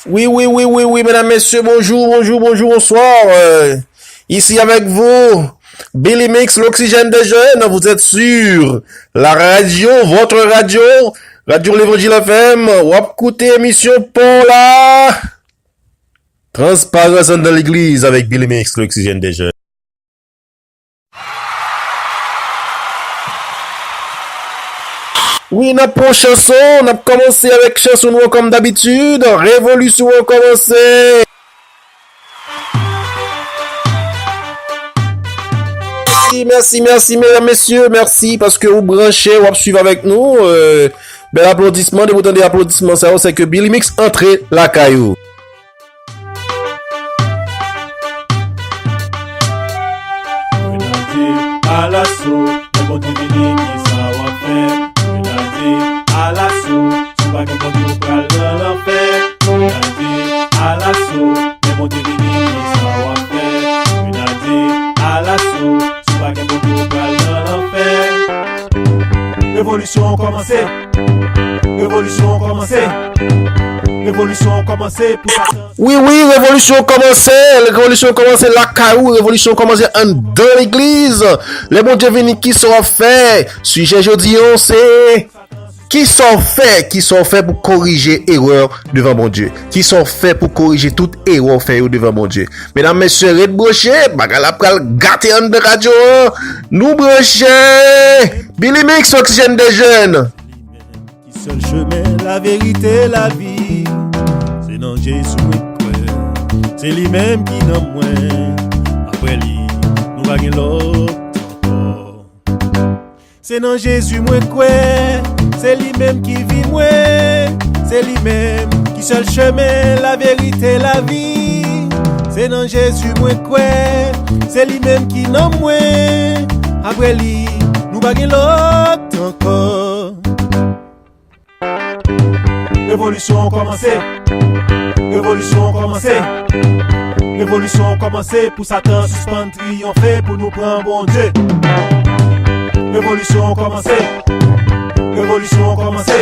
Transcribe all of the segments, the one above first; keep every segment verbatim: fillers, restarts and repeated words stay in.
Oui, oui, oui, oui, oui, mesdames, messieurs, bonjour, bonjour, bonjour, bonsoir. Euh, ici avec vous, Billy Mix, l'oxygène des jeunes. Vous êtes sur la radio, votre radio, Radio L'Évangile F M. W ap koute emisyon pa w la. Transparans anndan legliz avec Billy Mix, l'oxygène des jeunes. Wi, n ap pran chanson, n ap kòmanse avèk chanson nou an kòm dabitid, revolisyon an kòmanse. Mèsi, mèsi, mèsi, medam, mesye, mèsi paske ou branche, w ap swiv avèk nou. Euh, bèl aplodisman, depi w tande aplodisman sa yo, se ke Billy Mix antre lakay ou. Grenadye alaso, lè Bondye vini, kisa w ap fè? Grenadye alaso, si w pa gen Bondye, w pral nan lanfè. Grenadye alaso, lè Bondye vini, kisa w ap fè? Grenadye alaso, si w pa gen Bondye, w pral nan lanfè. Revolisyon an kòmanse. Revolisyon an kòmanse. Revolisyon an kòmanse pou Satan. Wi, wi, revolisyon kòmanse, revolisyon kòmanse lakay ou, revolisyon kòmanse anndan legliz. Lè Bondye vini, kisa w ap fè? Sijè jodi an se, kisa w fè, kisa w fè pou korije erè devan Bondye? Kisa w fè pou korije tout erè w fè yo devan Bondye? Medam, mesye, ret branche, bagay la pral gate anndan radyo an. Nou branche! Billy Mix, oxygène des jeunes. Ki sèl chemen, laverite, lavi. Se nan Jezi mwen kwè. Se li menm ki nan mwen. Apre li, nou pa gen lòt ankò. Se nan Jezi mwen kwè. Se li menm ki vi mwen. Se li menm ki sèl chemen, laverite, lavi. Se nan Jezi mwen kwè. Se li menm ki nan mwen. Apre li, nou pa gen lòt ankò. Revolisyon an kòmanse. Revolisyon an kòmanse. Revolisyon an kòmanse pou Satan sispann triyonfe, pou nou pran Bondye. Revolisyon an kòmanse. Revolisyon an kòmanse.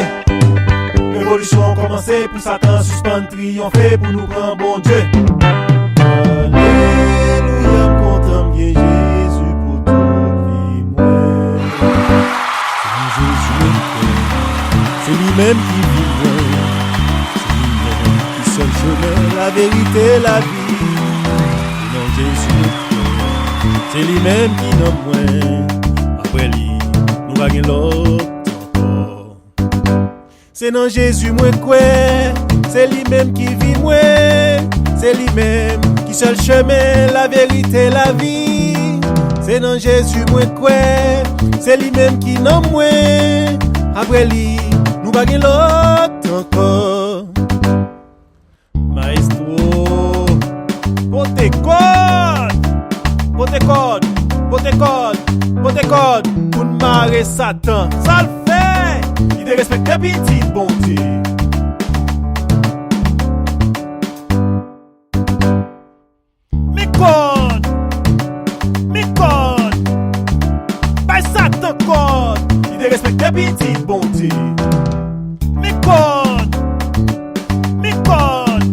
Revolisyon an kòmanse pou Satan sispann triyonfe, pou nou pran Bondye. Alelouya, m kontan m gen Jezi pou tout vi mwen. Se nan Jezi mwen kwè. Se li menm ki vi mwen. Se li menm ki sèl chemen, laverite, lavi. Se nan Jezi mwen kwè. Se li menm ki nan mwen. Apre li, nou pa gen lòt ankò. Se nan Jezi mwen kwè, se li menm ki vi mwen, se li menm ki sèl chemen, laverite, lavi. Se nan Jezi mwen kwè, se li menm ki nan mwen. Apre li, nou pa gen lòt ankò. Maestro, pote kòd! Pote kòd, pote kòd, pote kòd pou n mare Satan. Sa l fè? Li derespekte pitit Bondye. Men kòd! Men kòd! Bay Satan kòd! Li derespekte pitit Bondye. Men kòd! Men kòd!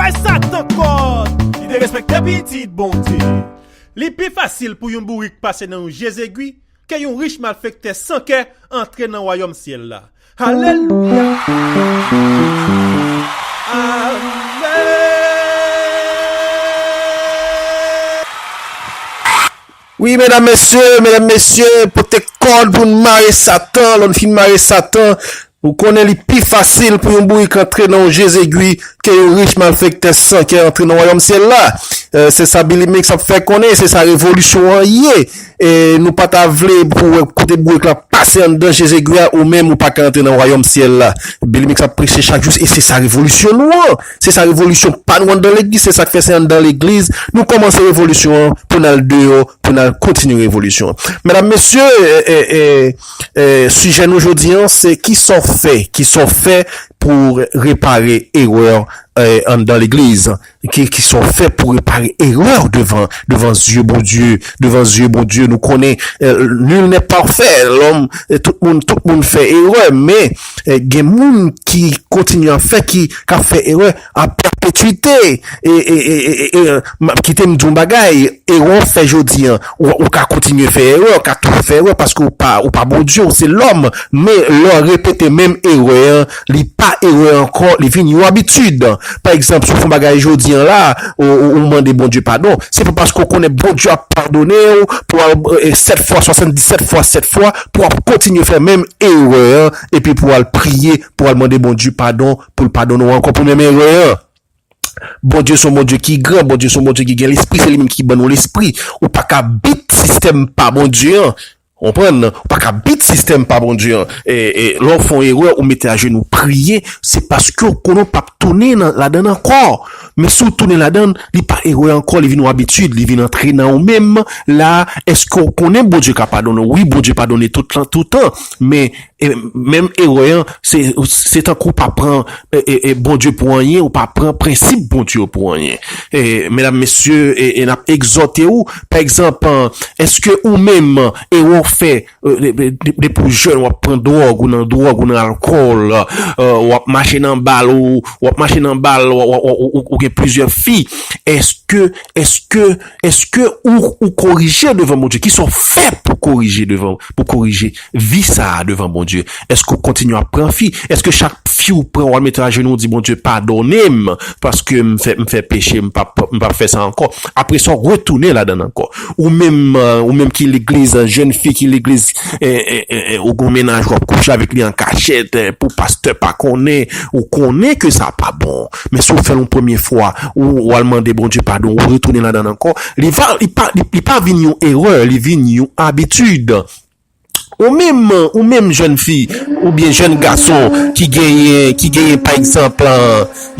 Bay Satan kòd! Li derespekte pitit Bondye. Li pi fasil pou yon bourik pase nan yon je zegwi ke yon rich malfektè san kè antre nan wayòm syèl la. Alelouya! Amèn! Wi, medam, mesye, medam, mesye, pote kòd pou n mare Satan. Lè n fin mare Satan, ou konnen li pi fasil pou yon bourik antre nan yon je zegwi ke yon rich malfektè san kè antre nan wayòm syèl la. Eh, se sa Billy Mix ap fè konnen, se sa revolisyon an ye. E nou pa ta vle pou wè kote bourik la pase anndan je zegwi a, ou menm ou pa ka antre nan wayòm syèl la. Billy Mix ap preche chak jou, e se sa revolisyon nou an. Se sa revolisyon pa nou anndan legliz, se sa k fè se anndan legliz nou kòmanse revolisyon an pou n al deyò, pou n al kontinye revolisyon an. Medam, mesye, eh, eh, eh, eh, sijè nou jodi an, se kisa w fè, kisa w fè pou repare erè, eh, anndan legliz. Ki, ki sa w fè pou repare erè w devan, devan zye Bondye, devan zye Bondye. Nou konnen, eh, nul n'est parfait, lòm, eh, tout moun, tout moun fè erè, men, eh, gen moun ki kontinye ap fè, ki, k ap fè erè a pèpetwite. E, e, e, e, e, e, m ap kite m di yon bagay, erè w fè jodi an, ou, ou ka kontinye fè erè, ou ka toujou fè erè, paske ou pa, ou pa Bondye, ou se lòm, men lè w repete menm erè an, li pa erè ankò, li vin yon abitid. Pa egzanp, si w fè yon bagay jodi an la, ou, ou, ou mande Bondye padon, se pa paske w konnen Bondye ap padone w pou w al, eh, sèt fwa, swasanndisèt fwa, sèt fwa, pou w ap kontinye fè menm erè an, epi pou w al priye, pou w al mande Bondye padon, pou l padone w ankò pou menm erè an. Bondye se yon Bondye ki gran, Bondye se yon Bondye ki gen lespri, se li menm ki ban nou lespri. Ou pa ka beat sistèm pa Bondye an. Konprann? Ou pa ka beat sistèm pa Bondye an. E, e, lè w fè yon erè, ou mete ajenou priye, se paske w konnen w p ap tounen nan, ladan l ankò. Men si w tounen ladan l, li pa erè ankò, li vin yon abitid, li vin antre nan ou menm. La, èske w konnen Bondye ka padone w? Wi, Bondye padone tout tan, tout tan. Men, e, menm erè an, se, se tankou w pa pran, e, e, e, Bondye pou anyen, ou pa pran prensip Bondye yo pou anyen. E, medam, mesye, e, e n ap egzòte w, pa egzanp, an, èske ou menm, erè w fè, e, de, de, de, depi w jèn, w ap pran dwòg, ou nan dwòg, ou nan alkòl, e, w ap mache nan bal, ou, w ap mache nan bal, w, w, w, ou, ou gen plizyè fi, èske, èske, èske ou, ou korije devan Bondye? Kisa w fè pou korije devan, pou korije vi sa a devan Bondye? Èske w kontinye ap pran fi? Èske chak fi w pran, w al mete ajenou, w di, "Bondye, padone m, paske m fè, m fè peche, m p ap, m p ap fè sa ankò"? Apre sa, w retounen ladan l ankò. Ou menm, e, ou menm ki legliz, jèn fi ki legliz, e, e, e, e, ou gen yon mennaj, w ap kouche avèk li an kachèt, e, pou pastè pa konnen, ou konnen ke sa pa bon. Men si w fè l yon premye fwa, ou, ou al mande Bondye padon, ou retounen ladan l ankò, li va, li pa, li, li pa vin yon erè, li vin yon abitid. Ou menm, ou menm jèn fi, oubyen jèn gason ki genyen, ki genyen, pa egzanp, e,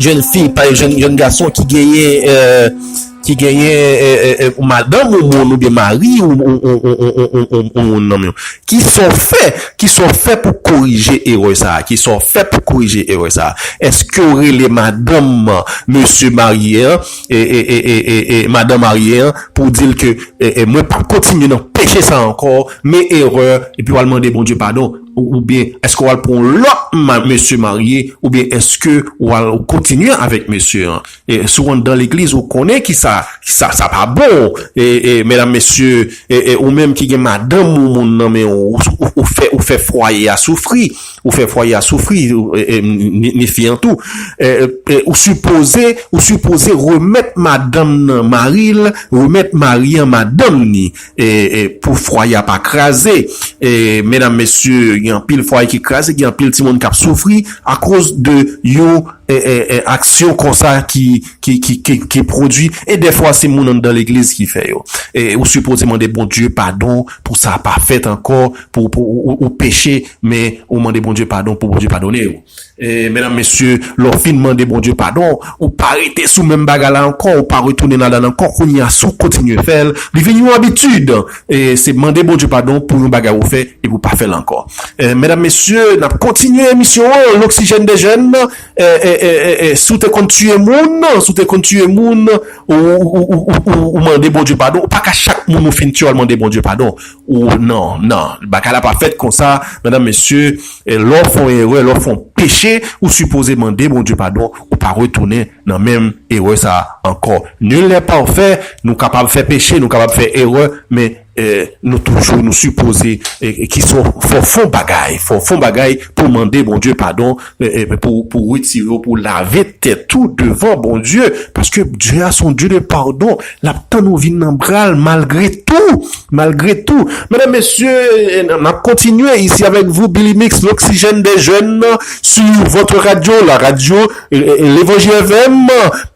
jèn fi, pa jèn, jèn gason ki genyen, e, ki genyen, e, e, e, madanm ou moun, oubyen mari ou, ou, ou, ou moun nan men w. Kisa w fè? Kisa w fè pou korije erè sa a? Kisa w fè pou korije erè sa a? Èske w rele madanm mesye marye an, e, e, e, e, e, e, madanm marye an, pou w di l ke, e, e, mwen p ap kontinye nan peche sa a ankò, men erè, epi w al mande Bondye padon? Ou, oubyen èske w al pran yon lòt ma-, mesye marye, oubyen èske w al kontinye avèk mesye an? E si w anndan legliz, ou konnen ki sa, ki sa, sa pa bon. E, e, medam, mesye, e, e, ou menm ki gen madanm ou moun nan men w, ou, ou, ou fè, ou fè fwaye a soufri. Ou fè fwaye a soufri, ou, e, e, ni, ni fi an tou. E, e, ou sipoze, ou sipoze remèt madanm nan mari l, remèt mari an madanm ni, e, e, pou fwaye a pa kraze. E, medam, mesye, gen anpil fwaye ki kraze, gen anpil timoun k ap soufri akoz de yon, e, e, e, aksyon konsa ki, ki, ki, ki, ki pwodui. E dèfwa, se moun anndan legliz ki fè yo. E, ou sipoze mande Bondye padon pou sa pa fèt ankò, pou, pou ou, ou, ou peche, men ou mande Bondye padon pou Bondye padone w. E, medam, mesye, lè w fin mande Bondye padon, ou pa rete sou menm bagay la ankò, ou pa retounen ladan l ankò, kounye a, si w kontinye fè l, li vin yon abitid. E se mande Bondye padon pou yon bagay ou fè, epi w pa fè l ankò. E, medam, mesye, n ap kontinye emisyon an, L'Oxygène des Jeunes. E, e, e, e, e, si w te konn tiye moun, si w te konn tiye moun, ou, ou, ou mande Bondye padon, ou pa ka chak moun ou fin tiye, w al mande Bondye padon. Ou, non, non, bagay la pa fèt konsa, medam, mesye, e lè w fè yon erè, lè w fè yon peche, ou sipoze mande Bondye padon, ou pa retounen nan menm erè sa a ankò. Nul n'est parfait, nou kapab fè peche, nou kapab fè erè, men, e, nou toujou, nou sipoze, e, e, ki sa w fè, w fè yon bagay, fè w fè yon bagay pou mande Bondye padon, e, e, pou, pou retire w, pou lave tèt ou devan Bondye, paske Dye a se yon Dye de padon, l ap tann ou vin nan bra l malgre tou. Malgré tout, mesdames, messieurs, n ap kontinye ici avec vous, Billy Mix, l'oxygène des jeunes, sur votre radio, la radio, euh, euh, L'Évangile F M.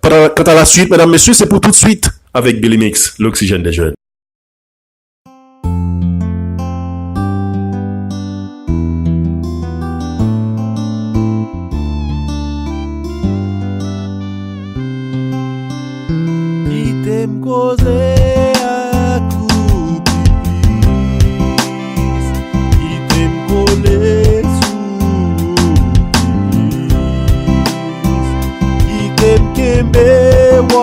Quant à, quant à la suite, mesdames, messieurs, c'est pour tout de suite avec Billy Mix, l'oxygène des jeunes. Kite m koze ak ou pi plis. Kite m kole sou ou pi plis. Kite m kenbe w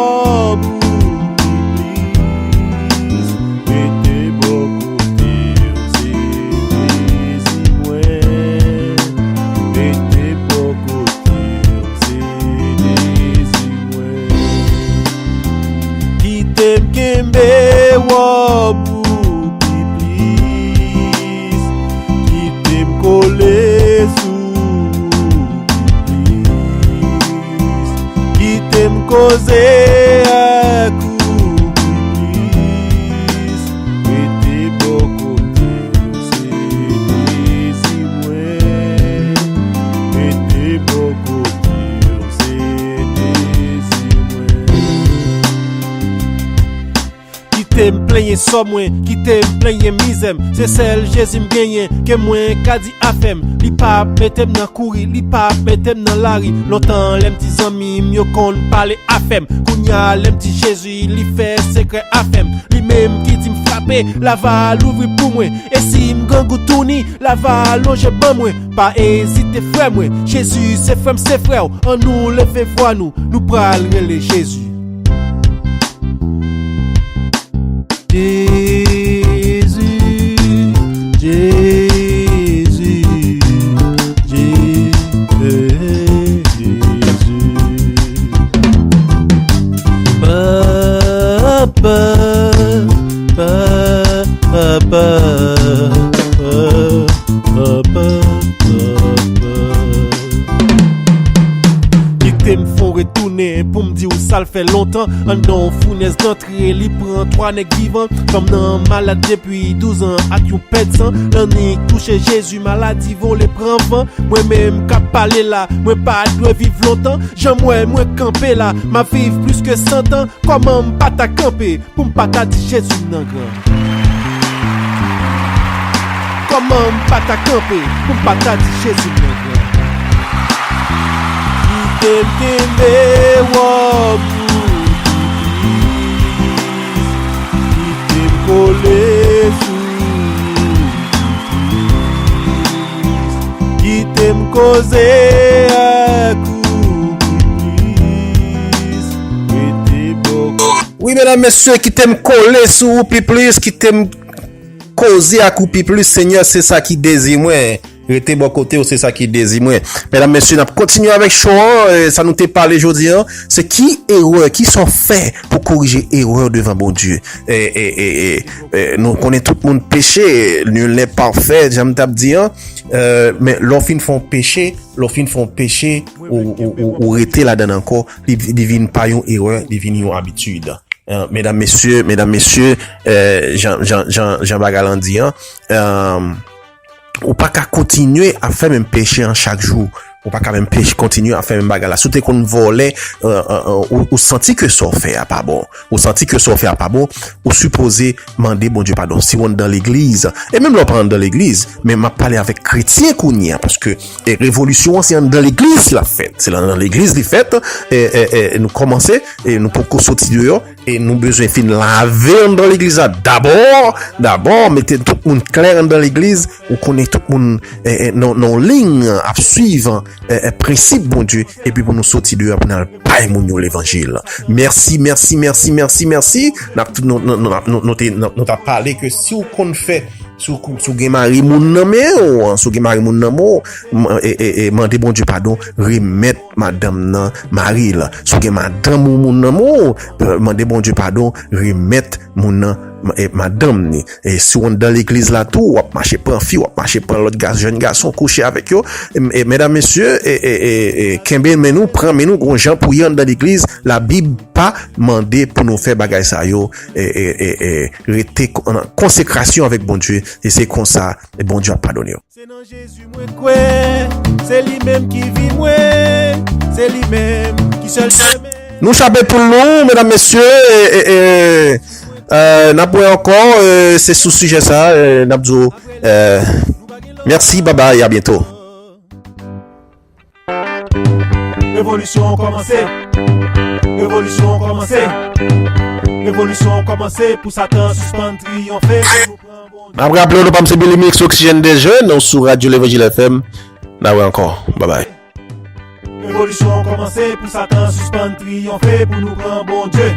Koze ak ou pi plis, rete bò kote w se dezi mwen, rete bò kote w se dezi mwen. Kite m plenyen sò mwen, kite m plenyen mizè m. Se sèl Jezi m genyen ke mwen ka di afè m. Li p ap mete m nan kouri, li p ap mete m nan lari. Lontan lè m ti zanmi m yo konn pale afè m. Kounya lè m di Jezi, li fè sekrè afè m. Li menm ki di m frape, l ava louvri pou mwen. E si m grangou touni, l ava lonje ban mwen. Pa ezite frè mwen, Jezi se frè m, se frè w. Annou leve vwa nou, nou pral rele Jezi. Jezi, Jezi, Je- Jezi. Papa, pa- papa, pa- papa, papa. Kite m fè w retounen pou m di w sa l fè lontan. Anndan yon founèz antre, li pran twa nèg vivan. Fanm nan malad depi douz an ak yon pèd san. Lannik touche Jezi, maladi vole pran van. Mwen menm k ap pale la, mwen pa dwe viv lontan. Jan m wè mwen kanpe la, m ap viv plis ke san tan. Kòman m pa ta kanpe pou m pa ta di Jezi m nan gran? Kòman m pa ta kanpe pou m pa ta di Jezi m nan gran? Kite m kenbe wòb ou pi plis, kite m kole sou ou pi plis, kite m koze ak ou pi plis, rete bò kote. Wi, medam, mesye, kite m kole sou ou pi plis, kite m koze ak ou pi plis, Senyè, se sa ki dezi mwen. Rete bò kote w, se sa ki dezi mwen. Medam, mesye, n ap kontinye avèk show an, e, sa nou te pale jodi an, se ki erè, ki sa w fè pou korije erè w devan Bondye? E, e, e, e, e, nou konnen tout moun peche, nul n'est parfait, jan m t ap di an, e, men lè w fin fè yon peche, lè w fin fè yon peche, ou, ou, ou, ou rete ladan l ankò, li, li vin pa yon erè, li vin yon abitid. Eh, medam, mesye, medam, mesye, eh, jan, jan, jan, jan bagay lan di an, eh, ou pa ka kontinye ap fè menm peche an chak jou. Ou pa ka menm peche, kontinye ap fè menm bagay la. Si w te konn vòlè, eh, eh, eh, ou, ou santi ke sa w fè a pa bon. Ou santi ke sa w fè a pa bon, ou sipoze mande Bondye padon. Si w anndan legliz, e menm lè w pa anndan legliz, men m ap pale avèk kretyen kounye a, paske, eh, revolisyon an se anndan legliz l ap fèt. Se anndan legliz li fèt, eh, eh, eh, nou kòmanse, e nou poko soti deyò, e nou bezwen fin lave anndan legliz la dabò, dabò, mete tout moun klè anndan legliz, ou konnen tout moun, eh, eh, nan, nan yon liy ap swiv, eh, eh, prensip Bondye, epi pou nou soti deyò, pou n al bay moun yo levanjil. Mèsi, mèsi, mèsi, mèsi, mèsi. N ap, nou, nou, nou, nou, nou te, nou, nou t ap pale ke si w konn fè, si w, si w gen mari moun nan men w, si w gen mari moun nan men w, m-, e, e, e, mande Bondye padon, remèt madanm nan mari l. Si w gen madanm ou moun nan men w, eh, mande Bondye padon, remèt moun nan, eh, madanm ni. E si w anndan legliz la tou, w ap mache pran fi, w ap mache pran lòt ga-, jèn gason, kouche avèk yo. E, e, medam, mesye, e, e, e, e, kenbe men nou, pran men nou, gon jan pou ye anndan legliz. Labib pa mande pou nou fè bagay sa yo, e, e, e, e, rete kon-, an konsekrasyon avèk Bondye, e se konsa, e Bondye ap padone w. Se nan Jezi mwen kwè, se li menm ki vi mwen, se li menm ki sèl chemen. Nou chape poul nou, medam, mesye, e, e, e, e, n ap wè ankò, e, se sou sijè sa, e, n ap di w, e, mèsi, babay, a byento. Revolisyon an kòmanse. Revolisyon an kòmanse. Revolisyon an kòmanse pou Satan sispann triyonfe. N ap raple w, non pa m se Billy Mix, Oxygène des Jeunes, nou sou Radyo Levanjil F M. N a wè ankò. Babay. Revolisyon an kòmanse pou Satan sispann triyonfe, pou nou pran Bondye.